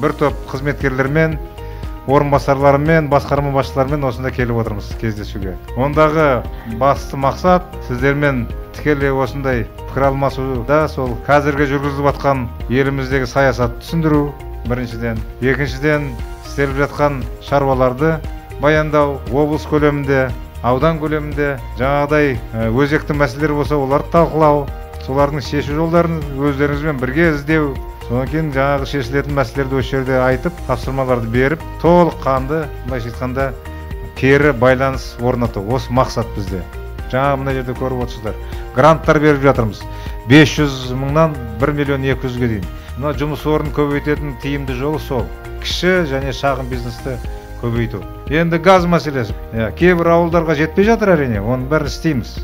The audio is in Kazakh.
Бір топ қызметкерлермен, орынбасарларымен, басқарма басшыларымен осында келіп отырмыз кездесуге. Ондағы басты мақсат сіздермен тікелей осындай пікір алмасуда сол қазіргі жүргізіліп жатқан еліміздегі саясатты түсіндіру біріншіден, екіншіден істеліп жатқан шаруаларды баяндау, облыс көлемінде, аудан көлемінде жаңағыдай өзекті мәселелер болса оларды талқылау, солардың шешу жолдарын өздеріңізбен бірге іздеу, содан кейін жаңағы шешілетін мәселелерді осы жерде айтып, тапсырмаларды беріп, толыққанды, былайша айтқанда, кері байланыс орнату. Осы мақсат бізде. Жаңа мына жерде көріп отырсыздар, гранттар беріп жатырмыз. 500 мыңнан 1 миллион 200-ге дейін. Мына жұмыс орнын көбейтетін тиімді жолы сол. Кіші және шағын бизнесті көбейту. Енді газ мәселесі. Кейбір ауылдарға жетпей жатыр әрине, оның бәрін істейміз.